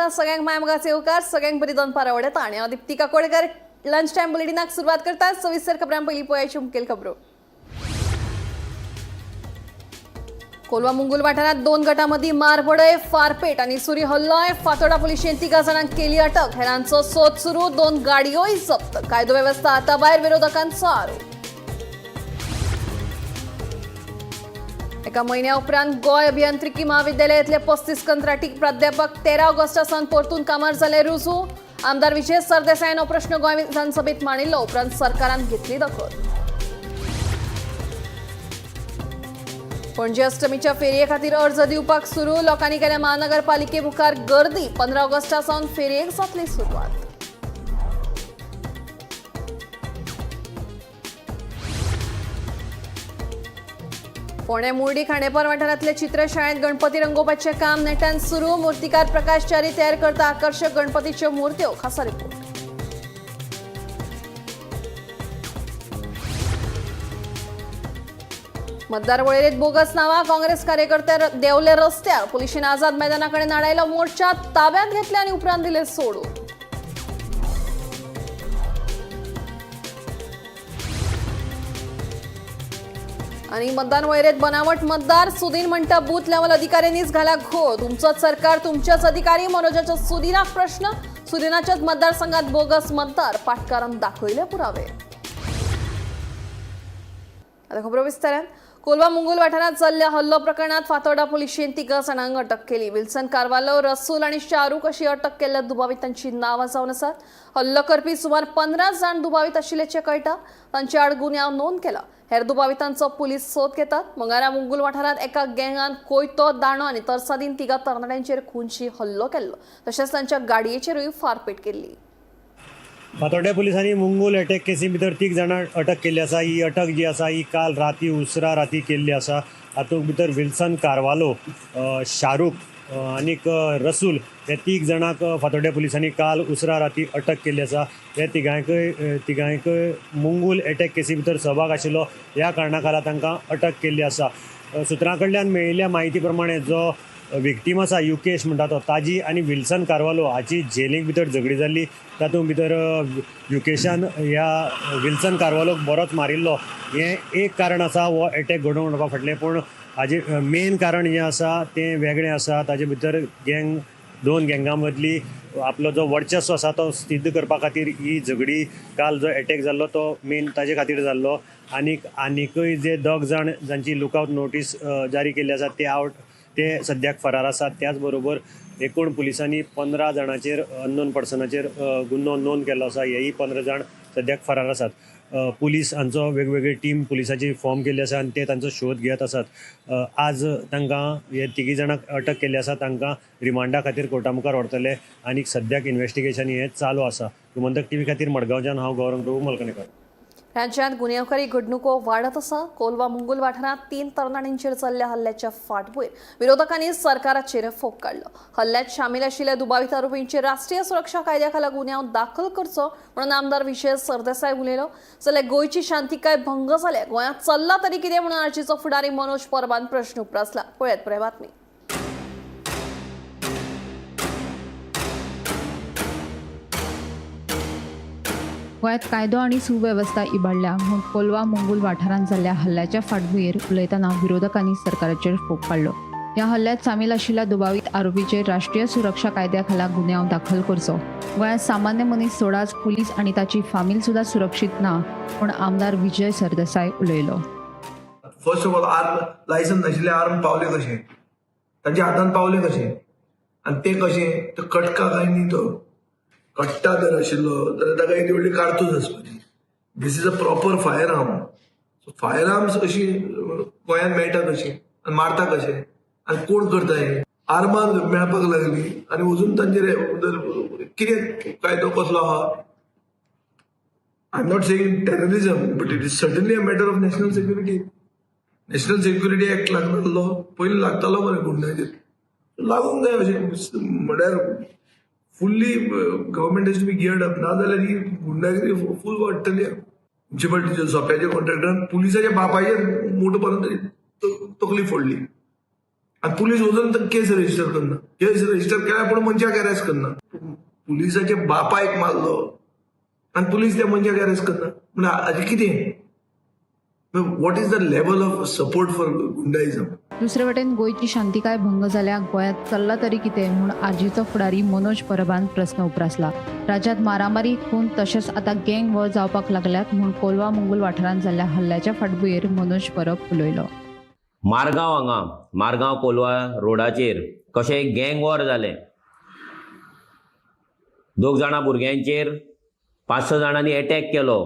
तुमकां सगळ्यांक माय मोगाचे येवकार. सगळ्यांक बरी दनपार आवडटा आनी हांव दीप्ती काकोडकर लंच टायम बुलेटिनाक सुरवात करता. सविस्तर खबरां पयलीं पळयाची मुखेल खबरो. कोलवा मुंगूल वाठारात दोन गटांमदीं मारबडय, फारपेट आनी सुरी हल्लोय. फातोडा पुलिशेन तिगा जाणांक केली अटक. हेरांचो सोद सुरू. दोन गाडयोय जप्त. कायदो वेवस्था हाताभायर, विरोधकांचो आरोप. एका म्हयन्या उपरांत गोंय अभियांत्रिकी महाविद्यालयातले 35 कंत्राटी प्राध्यापक 13 ऑगस्टा सावन परतून कामार जाले रुजू. आमदार विजय सरदेसायान हो प्रश्न गोंय विधानसभेत मांडिल्लो. उपरांत सरकारान घेतली दखल. पणजे अष्टमीच्या फेरये खातीर अर्ज दिवपाक सुरू. लोकांनी केल्या महानगरपालिके मुखार गर्दी. 15 ऑगस्टा सावन फेरयेक जातली सुरवात. फोंडें मुर्डी खांडेपार वाठारांतल्या चित्रशाळेंत गणपती रंगोवपाचें काम नेटान सुरू. मूर्तिकार प्रकाश च्यारी तयार करता आकर्शक गणपतीच्यो मूर्त्यो. खासा रिपोर्ट. मतदार वळेरेत बोगस नांवां. काँग्रेस कार्यकर्ते देंवले रस्त्यार. पुलिशेन आझाद मैदाना कडेन आडायलो मोर्चा. ताब्यात घेतले आनी उपरांत दिले सोडून. आणि मतदान वळेरेत बनावट मतदार. सुदीन म्हणटा बूथ लेवल अधिकाऱ्यांनीच घाला घोळ. तुमचंच सरकार, तुमच्याच अधिकारी. मनोजाच्या सुदिनाक प्रश्न. सुदिनाच्याच मतदारसंघात बोगस मतदार. पाटकारान दाखयले पुरावे. आता खबरो विस्तारान. कोलवा मुंगूल वाठारात जाल्ल्या हल्लो प्रकरणात फातोर्डा पुलिशेन तिगां जाणांक अटक केली. विल्सन कार्वालो, रसूल आनी शाहरुख अशी अटक केल्ल्या दुबावितांची नांवां जावन आसात. हल्लो करपी सुमार 15 जाण दुबावीत आशिल्ल्याचें कळटा. तांचे आड गुन्यांव नोंद केला. हेर दुबावितांचो पुलीस सोद घेतात. मंगळारा मुंगूल वाठारांत एका गँगान कोयतो, दांडो आनी तरसादीन तिगां तरणाट्यांचेर खुनशी हल्लो केल्लो. तशेंच तांच्या गाडयेचेरूय फारपेट केल्ली. फातोड्ड्या पुलिसांनी मुंगूल अटॅक केसी भितर तीग जाणां अटक केल्ली आसा. ही अटक जी आसा ही काल राती उसरा राती केल्ली आसा. हातूंत भितर विल्सन कार्वालो, शारूख आनीक रसूल हे तीग जाणांक फातोड्ड्या पुलिसांनी काल उसरा राती अटक केल्ली आसा. हे तिगांयकय मुंगूल अटॅक केसी भितर सहभाग आशिल्लो, ह्या कारणा खाला तांकां अटक केल्ली आसा. सुत्रां कडल्यान मेळिल्ल्या म्हायती प्रमाणे जो विक्टीम आसा युकेश म्हणटा तो, ताजी आनी विल्सन कार्वालो हाची जेलीक भितर झगडी जाल्ली. तातूंत भितर युकेशान ह्या विल्सन कार्वालोक बरोच मारिल्लो. हें एक कारण आसा हो एटॅक घडोवन हाडपा फाटलें. पूण हाजें मेन कारण जें आसा तें वेगळें आसा. ताजे भितर गँग, दोन गँगां मदली आपलो जो वर्चस्व आसा तो सिद्ध करपा खातीर ही झगडी, काल जो एटॅक जाल्लो तो मेन ताजे खातीर जाल्लो. आनीक आनिकूय जे दोग जाण जांची लुकआवट नोटीस जारी केल्ली आसा ते आवट, ते सद्याक फरार आसात. त्याच बरोबर एकूण पुलिसांनी 15 जाणांचेर, अननोन पर्सनाचेर गुन्नो नोंद केल्लो आसा. हेय 15 जाण सद्याक फरार आसात. पुलीस हांचो वेगवेगळी टीम पुलिसाची फॉर्म केल्ली आसा आनी ते तांचो शोध घेत आसात. आज तांकां हे तिगी जाणांक अटक केल्ली आसा. तांकां रिमांडा खातीर कोर्टा मुखार व्हरतले आनी सद्याक इन्वेस्टिगेशन हें चालू आसा. गोमंतक टीव्ही खातीर मडगांवच्यान हांव गौरंग प्रभू मलकणेकर. राज्यांत गुन्यांवकारी घडणुको वाडत आसा. कोलवा मुंगूल वाठारांत तीन तरणाट्यांचेर जाल्ल्या हल्ल्याच्या फाटभूंयेर विरोधकांनी सरकाराचेर फोग काडलो. हल्ल्यात सामील आशिल्ल्या दुबावीत आरोपींचेर राष्ट्रीय सुरक्षा कायद्या खाला गुन्यांव दाखल करचो म्हणून आमदार विजय सरदेसाय उलयलो. जाल्यार गोंयची शांतिकाय भंग जाल्या, गोंयांत चल्ला तरी कितें म्हणून आरजीचो फुडारी मनोज परबान प्रश्न उप्रासला. पळयात पुराय बातमी. गोंयांत कायदो आनी सुवेवस्था इबाडल्या म्हूण कोलवा मुंगूल वाठारांत जाल्ल्या हल्ल्याच्या फाटभुंयेर उलयतना विरोधकांनी सरकाराचेर फोग काडलो. ह्या हल्ल्यात सामील आशिल्ल्या दुबावीत आरोपीचेर राष्ट्रीय सुरक्षा कायद्या खाला गुन्यांव दाखल करचो. गोंयांत सामान्य मनीस सोडाच, पुलीस आनी ताची फामील सुद्दां सुरक्षीत ना म्हूण आमदार विजय सरदेसाय उलयलो. First of all, arm licence नाशिल्ले आर्म पावले कशे तांच्या हातान, पावले कशे आनी ते कशे? तो कटका काय न्ही, तो कट्टा जर आशिल्लो जाल्यार ताका एक व्हडली कारतूस आसपाची. This is a proper firearm. Firearms अशी गोंयांत मेळटा कशी आनी मारता कशे आनी कोण करता हे? आर्मां मेळपाक लागली आनी अजून तांचेर कितें कायदो कसलो आहा? I am not saying terrorism, but it is certainly a matter of national security. National Security Act लागतालो, पयलीं लागतालो मरे गुंडाचेर, लागूंक जाय अशें. म्हळ्यार fully government has to be geared up, ना जाल्यार ही गुंडागिरी फूल वाडटली. म्युन्सिपालिटीच्या सोप्याच्या कॉन्ट्रॅक्टरान पुलिसाच्या बापायचेर मोटो पर्यंत तकली फोडली. आनी पुलीस वचून तर केस रजिस्टर करना. केस रजिस्टर केल्या पूण मनशाक अरेस्ट करना. पुलिसाच्या बापायक मारलो आनी पुलीस त्या मनशाक अरेस्ट करना. म्हणल्यार हाजें कितें? What is the level of support for goondaism? दुसरे वटेन गोंयची शांतिकाय भंग जाल्या, गोंयांत चल्ला तरी कितें म्हूण आरजीचो फुडारी मनोज परबान प्रस्न उप्रासला. राज्यांत मारामारी, खून तशेंच आतां गँग वॉर जावपाक लागल्यात म्हूण कोलवा मुंगूल वाठारांत जाल्ल्या हल्ल्याच्या फाटभुंयेर मनोज परब उलयलो. मारगांव हांगा, मारगांव कोलवा रोडाचेर कशें एक गँग वॉर जालें. दोग जाणां भुरग्यांचेर 5-6 जाणांनी एटॅक केलो,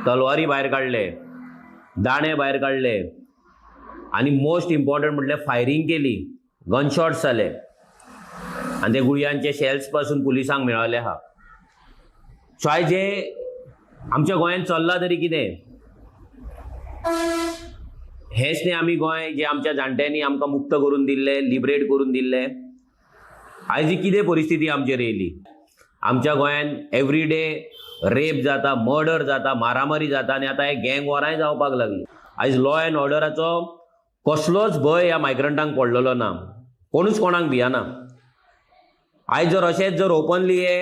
तलवारी भायर काडले, दाणे भायर काडले आनी मोस्ट इम्पॉर्टंट म्हटल्यार फायरींग केली, गनशॉट्स जाले आनी ते गुळयांचे शेल्स पासून पुलिसांक मेळ्ळले आहा. सो आयज जें आमच्या गोंयांत चल्लां तरी कितें हेंच न्ही, आमी गोंय जें आमच्या जाणट्यांनी आमकां मुक्त करून दिल्लें, लिबरेट करून दिल्लें, आयज ही कितें परिस्थिती आमचेर येयली. आमच्या गोंयांत एवरी डे रेप जाता, मर्डर जाता, मारामारी जाता आनी आतां हे गँग वॉरांय जावपाक लागली. आयज लॉ एंड ऑर्डराचो कसलोच भंय ह्या मायग्रंटांक पडलेलो ना, कोणूच कोणाक भियना. आयज जर अशेंच जर ओपनली हे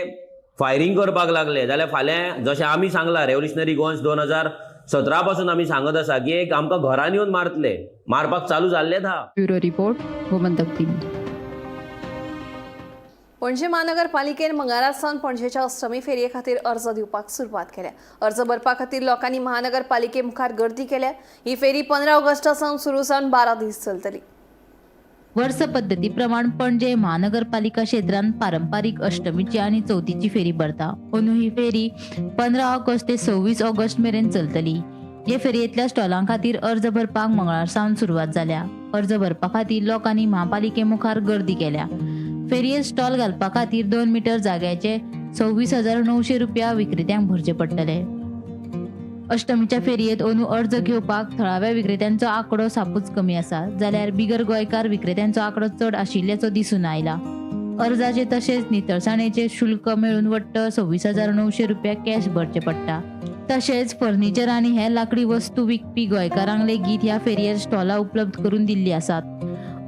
फायरींग करपाक लागले जाल्यार फाल्यां जशें आमी सांगलां, रेवोल्युशनरी गोवन्स 2017 पासून आमी सांगत आसा की एक आमकां घरान येवन मारतले, मारपाक चालू जाल्लेच आहा. Bureau report, Gomantak TV. Panaji महानगरपालिकेन मंगळारा सावन पणजेच्या अष्टमी फेरये खातीर अर्ज दिवपाक सुरवात केल्या. अर्ज भरपा खातीर लोकांनी महानगरपालिके मुखार गर्दी केल्या. ही फेरी 15 ऑगस्टा सावन सुरू जावन 12 दीस चलतली. वर्स पद्दती प्रमाण पणजे महानगरपालिका क्षेत्रांत पारंपारीक अष्टमीची आनी चवथीची फेरी भरता. अंदू ही फेरी 15 ऑगस्ट ते 26 ऑगस्ट मेरेन चलतली. हे फेरयेंतल्या स्टॉलां खातीर अर्ज भरपाक मंगळार सावन सुरवात जाल्या. अर्ज भरपा खातीर लोकांनी म्हापालिके मुखार गर्दी केल्या. फेरयेंत स्टॉल घालपा खातीर 2 मिटर जाग्याचे 26,900 रुपया विक्रेत्यांक भरचे पडटले. अष्टमीच्या फेरयेंत अंदू अर्ज घेवपाक थळाव्या विक्रेत्यांचो आंकडो सापूच कमी आसा, जाल्यार बिगर गोंयकार विक्रेत्यांचो आंकडो चड आशिल्ल्याचो दिसून आयला. अर्जाचे तशेंच नितळसाणेचे शुल्क मेळून वट्ट 26,900 रुपया कॅश भरचे पडटा. तशेंच फर्निचर आनी हेर लाकडी वस्तू विकपी गोंयकारांक लेगीत ह्या फेरयेर स्टॉलां उपलब्ध करून दिल्ली आसात,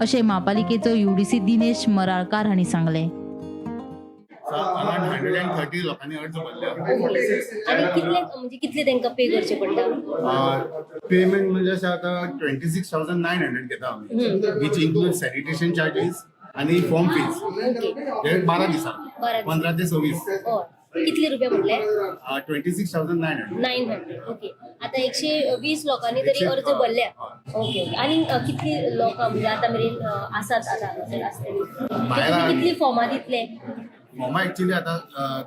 अशें म्हापालिकेचो UDC Dinesh Maralkar हांणी सांगलें. अरावंड 130 लोकांनी अर्ज भरले. आनी कितले, म्हणजे कितले तांकां पे करचे पडटा? पेमेंट म्हणजे अशें आतां 26,900 घेता आमी, which include sanitation charges आनी फॉर्म फीज. हे 12 दिसां, 12 दिसां. 15 ते 26. हय, कितले रुपया म्हणले? 26,900. 900, ओके. आतां 120 लोकांनी तरी अर्ज भरल्या. Okay okay. आनी कितली लोकां म्हणजे आतां मेरेन आसात आतां हांगासर आसतली? भायर तुमी कितली फॉर्मां दितले? फॉर्मां एक्चुली आतां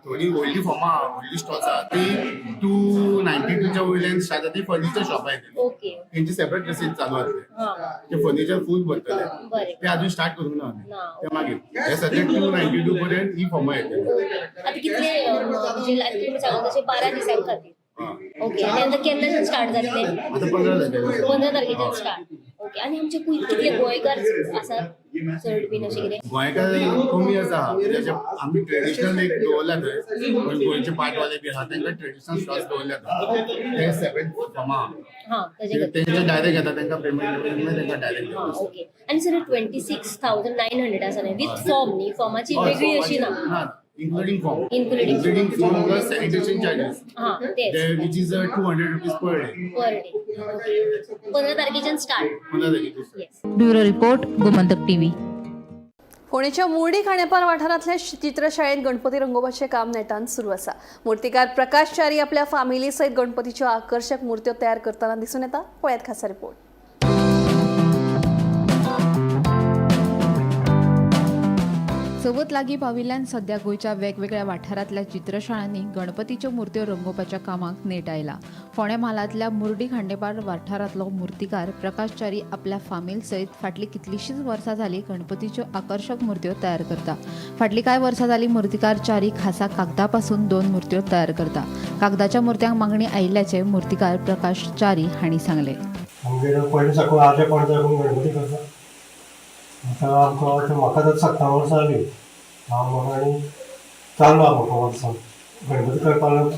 थोडी व्हडली फॉर्मां, व्हडली स्टॉल्स आहा ती 292च्या वयल्यान स्टार्ट जाता. ती फर्निचर शॉपां येतली, तेंची सेपरेट रसीद चालू आसले. ते फर्निचर फूल भरतले. ते अजून स्टार्ट करूंक ना आमी. ना. ते मागीर हे सद्या 292 पर्यंत ही फॉर्मां येतली. आतां कितले म्हणजे तुमी सांगला तशें 12 दिसां खातीर. ओके, आनी आतां केन्नाच्यान स्टार्ट जातले? आतां 15 तारखेर. 15 तारखेच्यान स्टार्ट. ओके, आनी आमचे कितले गोंयकार आसात चड बीन अशें कितें? गोंयकार कमी आसा. म्हणजे आमी ट्रेडिशनल एक दवरल्या थंय, पण गोंयचे पाटवाले बी आहा तांकां ट्रेडिशनल स्टॉल्स दवरल्या थंय, ते सेपरेट फॉर्मां. ताजे खातीर. तेंचे डायरेक्ट येता, तांकां पेमेंट तांकां डायरेक्ट. ओके. आनी सर 26,900 आसा न्ही विथ फॉर्म न्ही? फॉर्माची वेगळी अशी ना? ना, including form. Including. Including form plus sanitation charges, तेच. Which is 200 rupees per day. Per day. Okay, 15 तारखेच्यान स्टार्ट. 15 तारखेर. येस. Bureau report, Gomantak TV. फोंडेच्या Murdi Khandepar वाठारांतल्या चित्रशाळेंत गणपती रंगोवपाचें काम नेटान सुरू आसा. मूर्तिकार प्रकाश च्यारी आपल्या फामिली सयत गणपतीच्यो आकर्शक मूर्त्यो तयार करतना दिसून येता. पळयात खासा रिपोर्ट. चवथ लागीं पाविल्ल्यान सध्या गोंयच्या वेगवेगळ्या वाठारांतल्या चित्रशाळांनी गणपतीच्यो मूर्त्यो रंगोवपाच्या कामाक नेट आयला. फोंडें म्हालांतल्या मुर्डी खांडेपार वाठारांतलो मूर्तिकार प्रकाश च्यारी आपल्या फामील सयत फाटलीं कितलींशींच वर्सां जालीं गणपतीच्यो आकर्शक मूर्त्यो तयार करता. फाटलीं कांय वर्सां जालीं मूर्तिकार च्यारी खासा कागदा पासून 2 मूर्त्यो तयार करता. कागदाच्या मूर्त्यांक मागणी आयिल्ल्याचें मूर्तिकार प्रकाश च्यारी हांणी सांगलें. आमगेर पयलीं साकून आजेपण साकून गणपती करता. आतां आमकां आतां म्हाका आतां 17 वर्सां जालीं हांव म्हाका आनी चालू आहा म्हाका वर्सां गणपती करपाक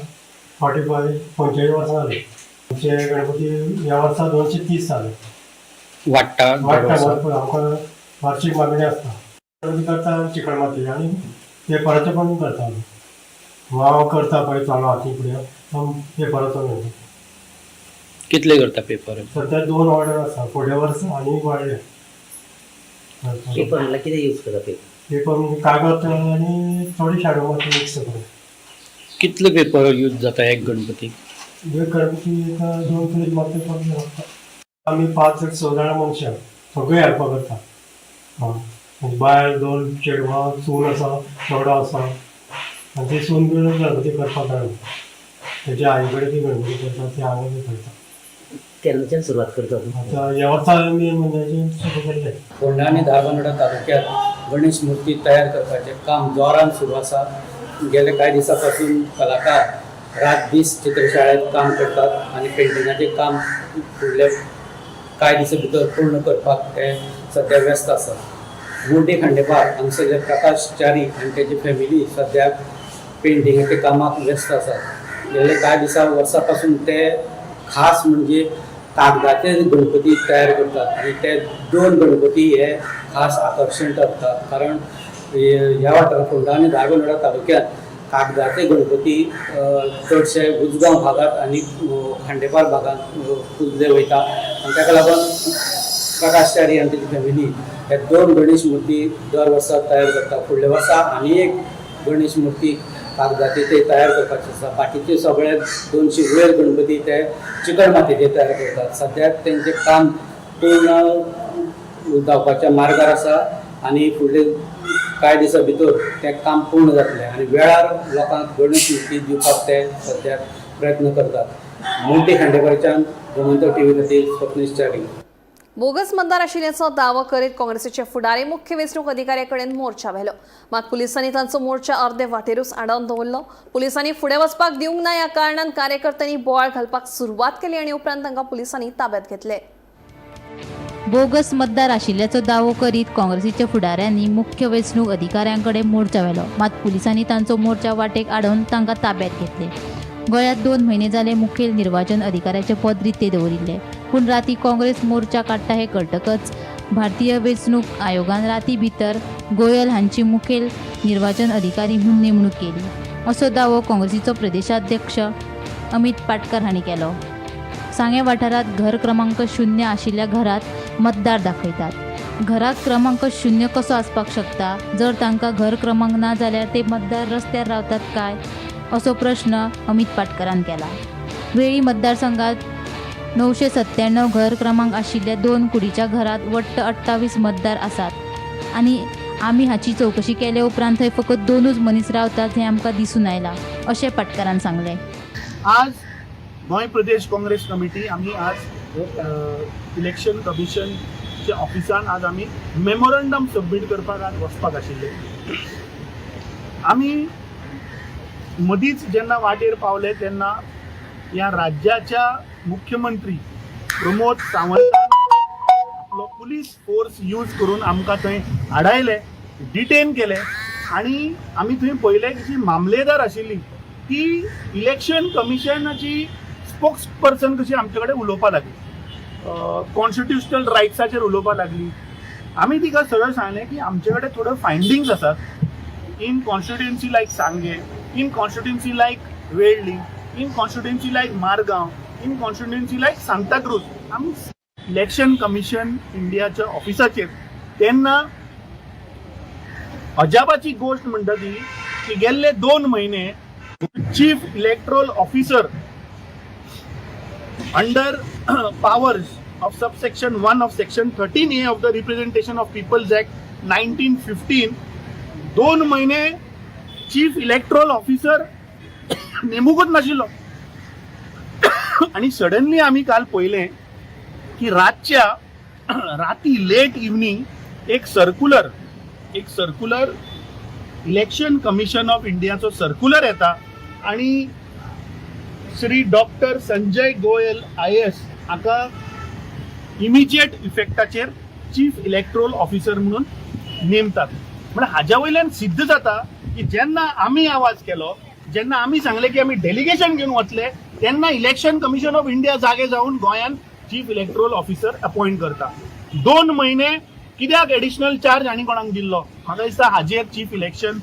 45 45 वर्सां जालीं. आमचे गणपती ह्या वर्सा 230 जाले. वाडटा वाडटा भरपूर. आमकां वार्षीक मागणी आसता. गणपती करता चिकण माती आनी पेपराचे पण करता आमी. हांव करता पळय चालू हाती फुडें हांव पेपराचो मेळटा. कितले करता पेपर? सद्या 2 ऑर्डर आसा. फुडल्या वर्स आनी वाडले. पेपर म्हणल्यार कितें यूज करता पेपर? पेपर म्हणजे कागद आनी थोडी शाडू माती मिक्स करून. कितले पेपर यूज जाता एक गणपती? एक गणपती एक 2 किलो माती पडले लागता. आमी 5 6 जाणां मनशां सगळीं हेल्पाक करता. हय, बायल 2 चेडवां, सून आसा, चेडो आसा आनी ती सून बीन गणपती करपाक जाणा. तेच्या आई कडेन ती गणपती करता, ती हांगा बी करता. केन्नाच्यान सुरवात करता तूं? आतां ह्या वर्सा आमी म्हणजे सुरू केल्लें. फोंडा आनी धारबांदोडा तालुक्यात गणेश मूर्ती तयार करपाचें काम जोरान सुरू आसा. गेले कांय दिसां पासून कलाकार रात दीस चित्रशाळेंत काम करतात आनी पेंटिंगाचें काम फुडले कांय दिसां भितर पूर्ण करपाक ते सद्या व्यस्त आसात. मुर्डी खांडेपार हांगसरले प्रकाश च्यारी आनी तेजी फॅमिली सद्या पेंटिंगाच्या कामाक व्यस्त आसात. गेले कांय दिसां वर्सां पासून ते खास म्हणजे कागदाचे गणपती तयार करतात आनी ते 2 गणपती हे खास आकर्शण ठरतात, कारण ह्या वाठारांत फोंडा आनी धारबांदोडा तालुक्यांत कागदाचे गणपती चडशे उजगांव भागांत आनी खांडेपार भागांत पुजले वयता आनी ताका लागून प्रकाश च्यारी आनी तेजी फॅमिली हे 2 गणेश मूर्ती दर वर्सा तयार करता. फुडल्या वर्सा आनी एक गणेश मूर्ती कागदाचे ते तयार करपाचे आसा. बाकीचे सगळे 200 वयर गणपती ते चिकण मातयेचे तयार करतात. सद्याक तेंचें काम पूर्ण जावपाच्या मार्गार आसा आनी फुडले कांय दिसां भितर तें काम पूर्ण जातलें आनी वेळार लोकांक गणेश मूर्ती दिवपाक ते सद्याक प्रयत्न करतात. मुर्डी खांडेपारच्यान गोमंतक टीव्ही खातीर स्वप्नेश च्यारी. बोगस मतदार आशिल्ल्याचो दावो करीत काँग्रेसीचे फुडारी मुख्य वेंचणूक अधिकाऱ्याकडेन मोर्चा व्हेलो. मात पुलिसांनी तांचो मोर्चा अर्दे वाटेरूच आडावन दवरलो. पुलिसांनी फुडें वचपाक दिवंक ना ह्या कारणान कार्यकर्त्यांनी बोवाळ घालपाक सुरवात केली आनी उपरांत तांकां पुलिसांनी ताब्यात घेतले. बोगस मतदार आशिल्ल्याचो दावो करीत काँग्रेसीच्या फुडाऱ्यांनी मुख्य वेंचणूक अधिकाऱ्यांकडेन मोर्चा व्हेलो. मात पुलिसांनी तांचो मोर्चा वाटेक आडोवन तांकां ताब्यात घेतले. गोंयांत 2 म्हयने जाले मुखेल निर्वाचन अधिकाऱ्याचें पद रितें दवरिल्लें. पूण राती काँग्रेस मोर्चा काडटा हें कळटकच भारतीय वेंचणूक आयोगान राती भितर गोयल हांची मुखेल निर्वाचन अधिकारी म्हूण नेमणूक केली, असो दावो काँग्रेसीचो प्रदेशाध्यक्ष अमित पाटकर हांणी केलो. सांगें वाठारांत घर क्रमांक 0 आशिल्ल्या घरांत मतदार दाखयतात. घरात क्रमांक 0 कसो आसपाक शकता? जर तांकां घर क्रमांक ना जाल्यार ते मतदार रस्त्यार रावतात काय, असो प्रश्न अमित पाटकरान केला. वेळी मतदारसंघात 997 घर क्रमांक आशिल्ल्या 2 कुडीच्या घरात वट्ट 28 मतदार आसात आनी आमी हाची चवकशी केले उपरांत थंय फकत 2च मनीस रावतात हें आमकां दिसून आयलां, अशें पाटकरान सांगलें. आज गोंय प्रदेश काँग्रेस कमिटी आमी आज इलेक्शन कमिशनच्या ऑफिसान आज आमी मेमोरंडम सबमीट करपाक आज वचपाक आशिल्ले. आमी मदींच जेन्ना वाटेर पावले तेन्ना ह्या राज्याच्या मुख्यमंत्री प्रमोद सावंतान आपलो पुलीस फोर्स यूज करून आमकां थंय आडायले, डिटेन केले आनी आमी थंय पळयलें की जी मामलेदार आशिल्ली ती इलेक्शन कमिशनाची स्पोक्स पर्सन कशी आमचे कडेन उलोवपाक लागली, कॉन्स्टिट्युशनल रायट्साचेर उलोवपाक लागली. आमी तिका सरळ सांगलें की आमचे कडेन थोड्यो फायंडींग्स आसात in constituency like Sanguem, in constituency like Velim, in constituency like Margao, in constituency like Santacruz. आमी इलेक्शन कमिशन इंडियाच्या ऑफिसाचेर तेन्ना अजापाची गोश्ट म्हणटा ती की गेल्ले 2 म्हयने chief electoral officer under powers of subsection 1 of section 13A of the Representation of People's Act 1915 2 महिने चीफ इलेक्ट्रोल ऑफिसर नेमूकच नाशिल्लो. आणि सडनली आमी काल पळयलें की रातच्या राती लेट इव्हनिंग एक सर्क्युलर इलेक्शन कमिशन ऑफ इंडियाचो सर्क्युलर येता आणि श्री डॉक्टर संजय गोयल IAS हाका इमिजिएट इफेक्टाचेर चीफ इलेक्ट्रोल ऑफिसर म्हणून नेमतात. म्हण हाज्या वयल्यान सिद्ध जाता की जेन्ना आमी आवाज केलो, जेन्ना आमी सांगलें की आमी डेलिगेशन घेवन वतले, तेन्ना इलेक्शन कमिशन ऑफ इंडिया जागे जावन गोंयान चीफ इलेक्ट्रोल ऑफिसर अपॉयंट करता. 2 म्हयने कित्याक एडिशनल चार्ज आनी कोणाक दिल्लो? म्हाका दिसता हाजेर चीफ इलेक्शन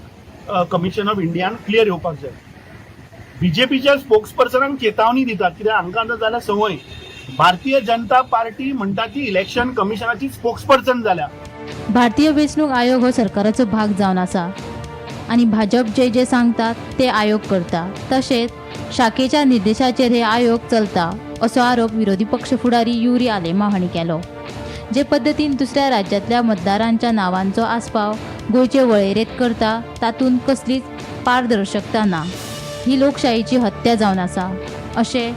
कमिशन ऑफ इंडियान क्लियर येवपाक जाय. बीजेपीच्या स्पोक्स पर्सनांक चेतावणी दितात, कित्याक हांकां आतां जाल्या संवय. भारतीय जनता पार्टी म्हणटा ती इलेक्शन कमिशनाची स्पोक्स पर्सन जाल्या. भारतीय वेंचणूक आयोग हो सरकाराचो भाग जावन आसा आनी भाजप जे जे सांगता ते आयोग करता, तशेंच शाखेच्या निर्देशाचेर हे आयोग चलता असो आरोप विरोधी पक्ष फुडारी युरी आलेमाव हांणी केलो. जे पद्दतीन दुसऱ्या राज्यांतल्या मतदारांच्या नावांचो आस्पाव गोंयचे वळेरेंत करता तातूंत कसलीच पारदर्शकता ना, ही लोकशायेची हत्या जावन आसा अशें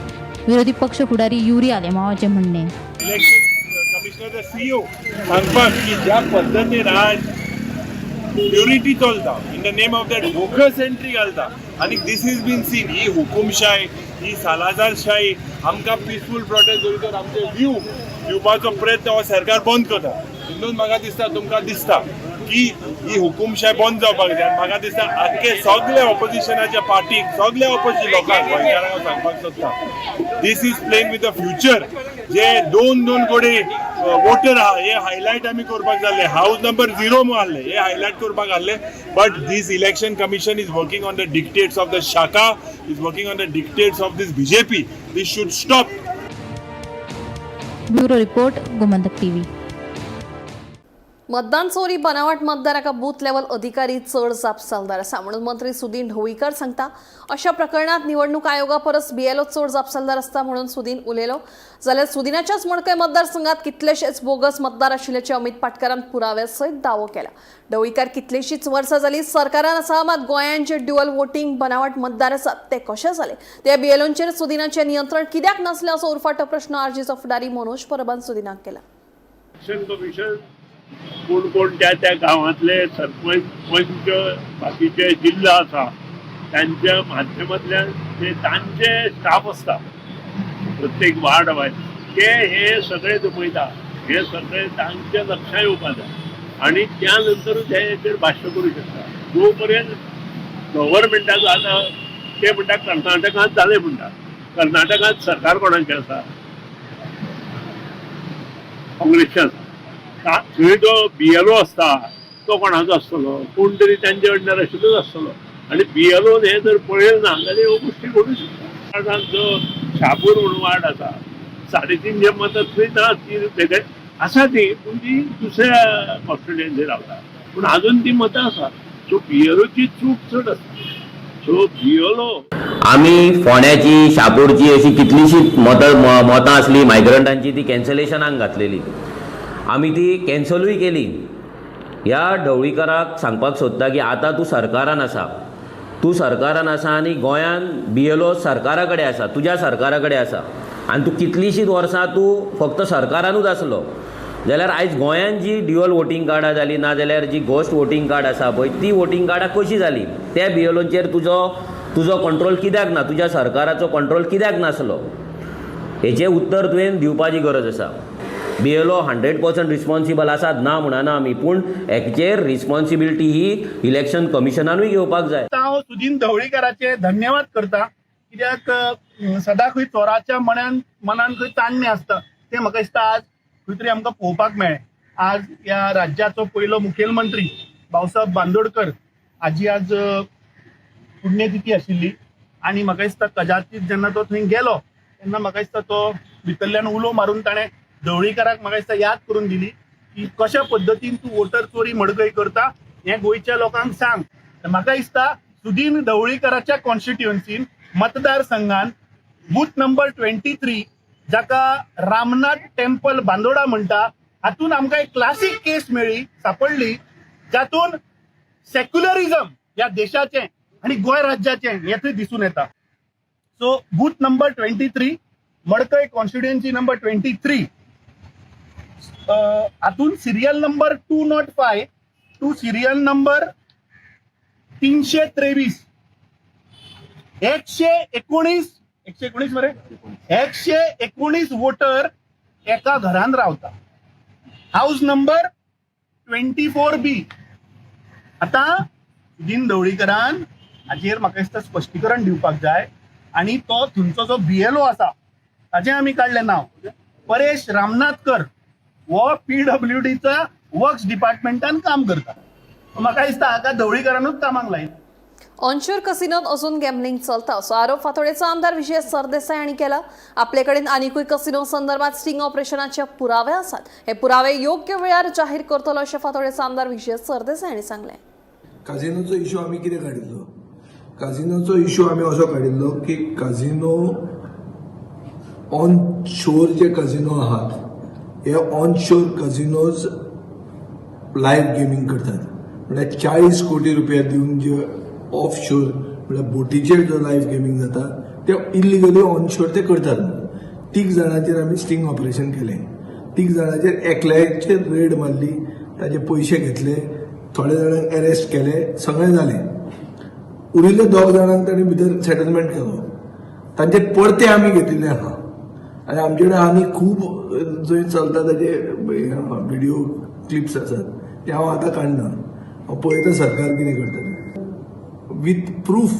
विरोधी पक्ष फुडारी युरी आलेमावाचें म्हणणें. इलेक्शन कमिशनर सीईओ सांगपाक की ज्या पद्दतीन आज प्युरिटी चलता in the name of that bogus entry घालता आनी this is been seen. ही हुकुमशाय, ही सालाजारशाही आमकां पिसफूल प्रोटेस्ट करीत तर आमचे व्यू दिवपाचो प्रयत्न हो सरकार बंद करता. हिंदून म्हाका दिसता, तुमकां दिसता की ही हुकुमशाय बंद जावपाक जाय. आनी म्हाका दिसता आख्खे सगळे ऑपोजिशनाच्या पार्टीक, सगळे ऑपोजिशन लोकांक, गोंयकारांक हांव सांगपाक सोदता, this is playing with the future. जे 2-2 कोटी वोटर आहा हे हायलायट आमी करपाक जाल्ले, हावज नंबर 0 मारले हे हायलायट करपाक आहले, but this election commission is working on the dictates of the शाखा, is working on the dictates of this BJP. This should stop. Bureau report, Gomantak TV. मतदान चोरी, बनावट मतदार हाका बूथ लेवल अधिकारी चड जापसालदार आसा म्हणून मंत्री सुदीन ढवळीकर सांगता. अशा प्रकरणात निवडणूक आयोगा परस बीएलओ चड जापसालदार आसता म्हणून सुदीन उलयलो. जाल्यार सुदिनाच्याच मडकय मतदारसंघात कितलेशेच बोगस मतदार आशिल्ल्याचे अमित पाटकारान पुराव्या सयत दावो केला. ढवळीकर कितलीशीच वर्सां जाली सरकारान आसा, मात गोंयांत जे ड्युअल वोटींग बनावट मतदार आसात ते कशे जाले, त्या बीएलओंचेर सुदिनाचें नियंत्रण कित्याक नासलें असो उरफाटो प्रश्न आरजीचो फुडारी मनोज परबान सुदिनाक केला. इलेक्शन कमिशन कोण कोण त्या त्या गांवांतले सरपंच, पंच, बाकीचे जिल्हा आसा त्यांच्या माध्यमांतल्यान ते तांचे स्टाफ आसता प्रत्येक वार्ड वायज, ते हे सगळे जमयता. हे सगळे तांच्या लक्षात येवपा जाय आनी त्या नंतरूच हे हेचेर भाश्य करूं शकता. जो पर्यंत गव्हर्मेंटाचो आतां ते म्हणटा कर्नाटकांत जालें म्हणटा, कर्नाटकांत सरकार कोणाचें आसा? काँग्रेसचें आसा. थंय जो बीएलओ आसता तो कोणाचो आसतलो? कोण तरी तांचे अंडर आशिल्लोच आसतलो. आनी बीएलओन हें जर पळयलें ना जाल्यार ह्यो गोश्टी घडूं शकता. वार्डांत जो शापूर म्हणून वार्ड आसा, 350 मतां थंय ना, ती वेगळे आसा ती, पूण ती दुसऱ्या कॉन्स्टिट्युएन्सी रावता, पूण आजून ती मतां आसा. सो बीएलओची चूक चड आसा. सो बीएलओ आमी फोंड्याची, शापूरची अशी कितलीशीच मतां आसली मायग्रंटांची, ती कॅन्सलेशनाक घातलेली, आमी ती कॅन्सलूय केली. ह्या ढवळीकाराक सांगपाक सोदता की आतां तूं सरकारान आसा, तूं सरकारान आसा आनी गोंयान बीएलओ सरकारा कडेन आसा, तुज्या सरकारा कडेन आसा आनी तूं कितलींशींच वर्सां तूं फक्त सरकारानूच आसलो जाल्यार आयज गोंयान जी ड्युअल वोटींग कार्डां जालीं, ना जाल्यार जी घोस्ट वोटींग कार्ड आसा पळय, ती वोटींग कार्डां कशीं जालीं? त्या बीएलओचेर तुजो कंट्रोल कित्याक ना? तुज्या सरकाराचो कंट्रोल कित्याक नासलो? हेचें उत्तर तुवें दिवपाची गरज आसा. बीएलओ 100% रिस्पॉन्सिबल आसात ना म्हणना आमी, पूण हेचेर रिस्पॉन्सिबिलिटी ही इलेक्शन कमिशनानूय घेवपाक जाय. हांव सुदीन ढवळीकाराचे धन्यवाद करता, कित्याक सदां खंय चोराच्या मनान खंय ताणणें आसता तें म्हाका दिसता आज खंय तरी आमकां पळोवपाक मेळ्ळें. आज ह्या राज्याचो पयलो मुखेलमंत्री भाऊसाहेब बांदोडकर हाजी आज पुण्यतिथी आशिल्ली आनी म्हाका दिसता कदाचीत जेन्ना तो थंय गेलो तेन्ना म्हाका दिसता तो भितरल्यान उलो मारून ताणें ढवळीकाराक म्हाका दिसता याद करून दिली की कशा पद्दतीन तूं वोटर चोरी मडकय करता हें गोंयच्या लोकांक सांग. म्हाका दिसता सुदीन ढवळीकाराच्या कॉन्स्टिट्युएन्सीन मतदारसंघान बूथ नंबर 23 जाका रामनाथ टेम्पल बांदोडा म्हणटा हातून आमकां एक क्लासीक केस मेळ्ळी, सापडली, जातून सेक्युलरिझम ह्या देशाचें आनी गोंय राज्याचें हें थंय दिसून येता. So booth number 23, Madkai constituency number 23, हातून serial number 205 to serial number 323, 119, 119 मरे, 119 वोटर एका घरान रावता. House number 24B. आतां सुदीन ढवळीकरान हाजेर म्हाका दिसता स्पश्टीकरण दिवपाक जाय आनी तो थंयचो जो बीएलओ आसा ताजें आमी काडलें नांव परेश रामनाथकर. हो पीडब्ल्यूडीचा वर्क्स डिपार्टमेंटान काम करता. म्हाका दिसता हाका ढवळीकारानूच कामाक लायला. ऑनशोर कसिनोत अजून गॅम्बलिंग चलता असो आरोप फातोडेचो आमदार विजय सरदेसाय हांणी केला. आपले कडेन आनिकूय कसिनो संदर्भात स्टिंग ऑपरेशनाचे पुरावे आसात. हे पुरावे योग्य वेळार जाहीर करतलो अशें फातोडेचो आमदार विजय सरदेसाय हांणी सांगलें. काजिनोचो इशू आमी कितें काडिल्लो? काजिनोचो इशू आमी असो काडिल्लो की काजिनो ऑन शोर जे काजिनो आहात हे on shore casinos live gaming करतात. म्हळ्यार 40 कोटी रुपया दिवन जे ऑफ शोर म्हळ्यार बोटीचेर जो लायव्ह गेमींग जाता ते इलिगली ऑन शोर ते करतात. 3 जाणांचेर आमी स्टिंग ऑपरेशन केलें. 3 जाणांचेर एकल्याचेर रेड मारली, ताजे पयशे घेतले, थोडे जाणांक अरेस्ट केले, सगळें जालें. उरिल्ले 2 जाणांक तांणी भितर सेटलमेंट केलो. तांचे परते आमी घेतिल्ले आहा आनी आमचे कडेन आनी खूब जंय चलता ताजे व्हिडियो क्लिप्स आसात ते हांव आतां काडना. हांव पळयता सरकार कितें करता तें विथ प्रूफ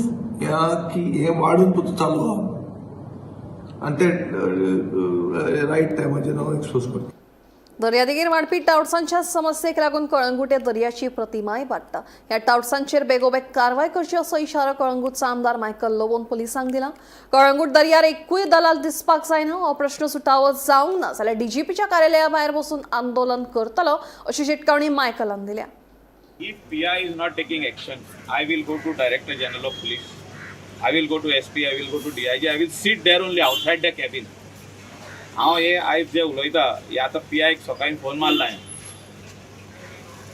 ह्या की हें वाडून पसून चालू आहा आनी ते रायट टायमाचेर हांव एक्सपोज करता. दर्यादेगेर वाडपी टावट्सांच्या समस्येक लागून कळंगूटे दर्याची प्रतिमाय वाडटा. ह्या टावट्सांचेर बेगोबेग कारवाय करची असो इशारो कळंगूटचो आमदार मायकल लोबोन पुलिसांक दिला. कळंगूट दर्यार एकूय दलाल दिसपाक जायना. हो प्रश्न सुटावो जावंक ना जाल्यार डीजीपीच्या कार्यालया भायर बसून आंदोलन करतलो अशी शिटकावणी मायकलान दिल्या. If PI is not taking action, I will go to Director General of Police, I will go to SP, I will go to DIG, I will sit there only outside the cabin. हांव हे आयज जे उलयता हे आतां P आयक सकाळीं phone मारला हांवें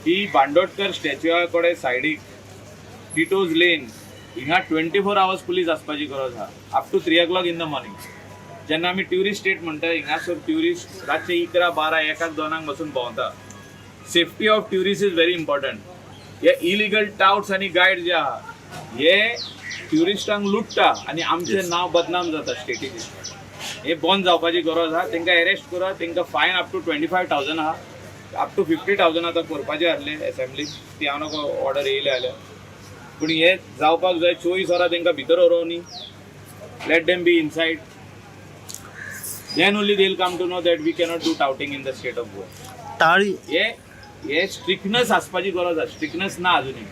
की बांदोडकर स्टॅच्युआ कडेन सायडीक टिटोज लेन हिंगा 24 आवर्स पुलीस आसपाची गरज आहा, up to 3 o'clock in the morning. जेन्ना आमी ट्युरिस्ट स्टेट म्हणटा, हिंगासर ट्युरिस्ट रातचे 11, 12, 1, 2 बसून भोंवता. Safety of tourist is very important. हे इलिगल टावट्स आनी गायड जे आहा हे ट्युरिस्टांक लुट्टा आनी आमचें नांव बदनाम जाता स्टेटीचें. हे बंद जावपाची गरज आहा. तांकां अरेस्ट करा. तांकां फायन अप टू 25,000 आहा, अप टू 50,000 आतां करपाचें आहले एसेंब्लीक. ती हांव नाका ऑर्डर येयले जाल्यार, पूण हे जावपाक जाय. 24 वरां तांकां भितर व्हरूं न्ही. Let them be inside, then only they come to know that we cannot do touting in the state of Goa. ताळी हे हे स्ट्रिक्टनस आसपाची गरज आसा. स्ट्रिक्टनस ना अजुनूय.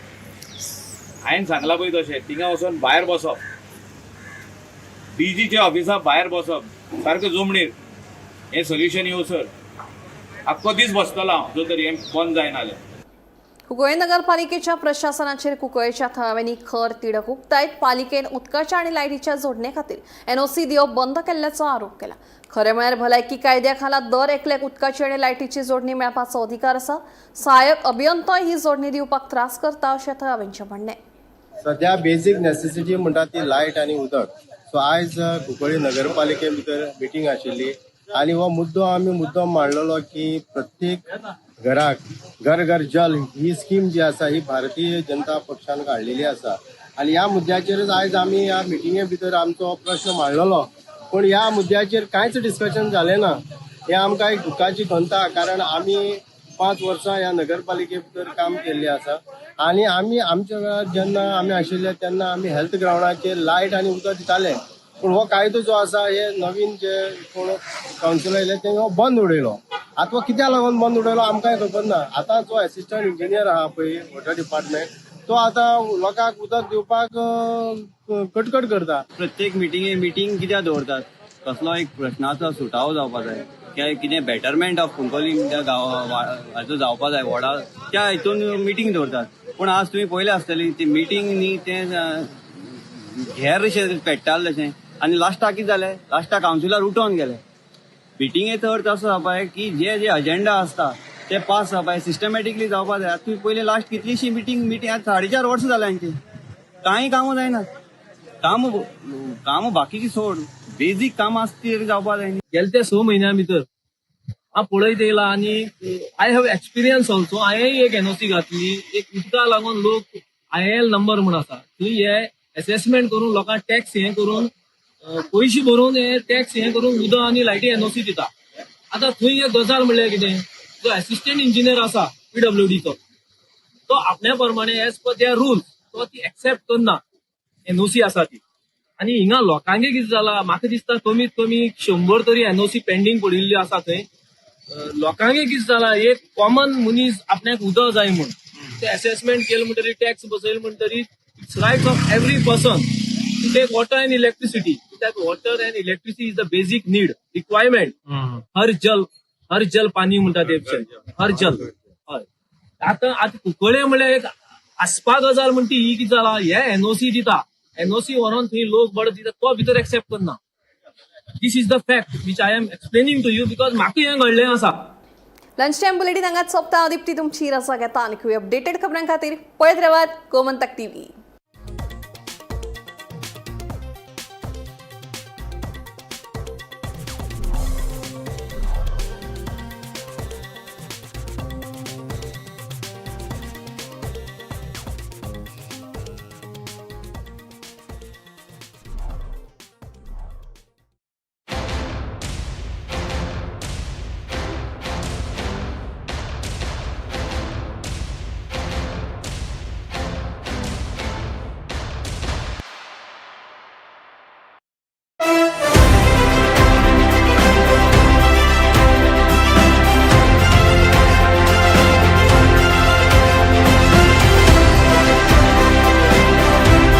हांवें सांगलां पळय तशें थिंगा वचोन भायर बसप, डीजीच्या ऑफिसा भायर बसप सारकें जमणीर, हें सोल्युशन येवसर आख्खो दीस बसतलो हांव जो तरी हें बंद जायना जाल्यार. कुंकळे नगरपालिकेच्या प्रशासनाचेर कुंकळेच्या थळाव्यांनी खर तिडक उक्तायत पालिकेन उदकाच्या आनी लायटीच्या जोडणे खातीर एनओसी दिवप बंद केल्ल्याचो आरोप केला. खरें म्हळ्यार भलायकी कायद्या खाला दर एकल्याक उदकाची आनी लायटीची जोडणी मेळपाचो अधिकार आसा. सहाय्यक अभियंतोय ही जोडणी दिवपाक त्रास करता अशें थळाव्यांचें म्हणणें. सध्या बेजीक नेसेसिटी म्हणटा ती लायट आनी उदक. सो आयज कुंकळ्ळी नगरपालिके भितर मिटींग आशिल्ली आनी हो मुद्दो आमी मुद्दो मांडलेलो की प्रत्येक घराक घर घर जल ही स्कीम जी आसा ही भारतीय जनता पक्षान काडलेली आसा आनी ह्या मुद्द्याचेरच आयज आमी ह्या मिटिंगे भितर आमचो प्रश्न मांडलेलो. पूण ह्या मुद्द्याचेर कांयच डिस्कशन जालें ना. हें आमकां एक दुख्खाची खंत आहा, कारण आमी 5 वर्सां ह्या नगरपालिके भितर काम केल्लें आसा आनी आमी आमच्या वेळार जेन्ना आमी आशिल्ले तेन्ना आमी हेल्थ ग्रावंडाचेर लायट आनी उदक दिताले. पूण हो कायदो जो आसा हे नवीन जे कोण कावन्सिलर येयले तेणी हो बंद उडयलो. आतां हो कित्याक लागून बंद उडयलो आमकांय खबर ना. आतां जो एसिस्टंट इंजिनियर आहा पळय वॉटर डिपार्टमेंट, तो आतां लोकांक उदक दिवपाक कटकट करता. प्रत्येक मिटिंगे मिटींग कित्याक दवरतात? कसलो एक प्रश्नाचो सुटावो जावपा जाय किंवा कितें बेटरमेंट ऑफ कुंकळ्ळी त्या गांवा हाचो जावपा जाय वॉर्डा, त्या हितून मिटींग दवरतात. पूण आज तुमी पळयलें आसतली ती मिटींग न्ही तें घेर अशें पेट्टालें तशें. आनी लास्टाक कितें जालें? लास्टाक कावन्सिलर उठोन गेले. मिटिंगेचो अर्थ असो जावपा जाय की जे जे अजेंडा आसता ते पास जावपा जाय, सिस्टमॅटिकली जावपा जाय. आतां तुमी पयलीं लास्ट कितलीशी मिटींग मिटींग, आतां 4.5 वर्सां जालीं हांची, कांय कामां जायना. काम कामां बाकीची सोड, बेजीक कामां आसता ती जावपा जाय. गेले त्या 6 म्हयन्या भितर हांव पळयत येयला आनी I have experience also. हांवें एक एनओसी घातली एक उदका लागून. लोक आयएल नंबर म्हूण आसा थंय हे एसेसमेंट करून लोकांक टॅक्स हे करून पयशे भरून हे टॅक्स हे करून उदक आनी लायटी एनओसी दिता. आतां थंय एक गजाल म्हणल्यार कितें, जो एसिस्टंट इंजिनियर आसा पीडब्ल्यूडीचो तो आपल्या प्रमाणे एज पर there rules तो ती एक्सेप्ट करना एनओसी आसा ती. आनी हिंगा लोकांगे कितें जाला, म्हाका दिसता कमीत कमी 100 तरी एनओसी पेंडींग पडिल्ली आसा थंय. लोकांकय कितें जालां, एक कॉमन मनीस आपल्याक उदक जाय म्हूण ते असेसमेंट केलें म्हणटरीर, टॅक्स बसयले म्हणटरीर, it's right of every person to take water and electricity, कित्याक water and electricity is the basic need, requirement. हर जल, हर जल पाणी म्हणटा ते, हर जल. हय, आतां आतां कुंकळे म्हणल्यार एक आसपा गजाल म्हणटी ही कितें जाला, हे एनओसी दिता, एनओसी व्हरोन थंय लोक बरो दिता, तो भितर एक्सेप्ट करना. This is the fact which I am explaining to you, because म्हाका हें घडलें आसा. लंच टायम बुलेटीन हांगाच सोंपता. दीप्ती तुमची रजा घेता. आनी अपडेटेड खबरां खातीर पळयत रावात गोमंतक टीव्ही.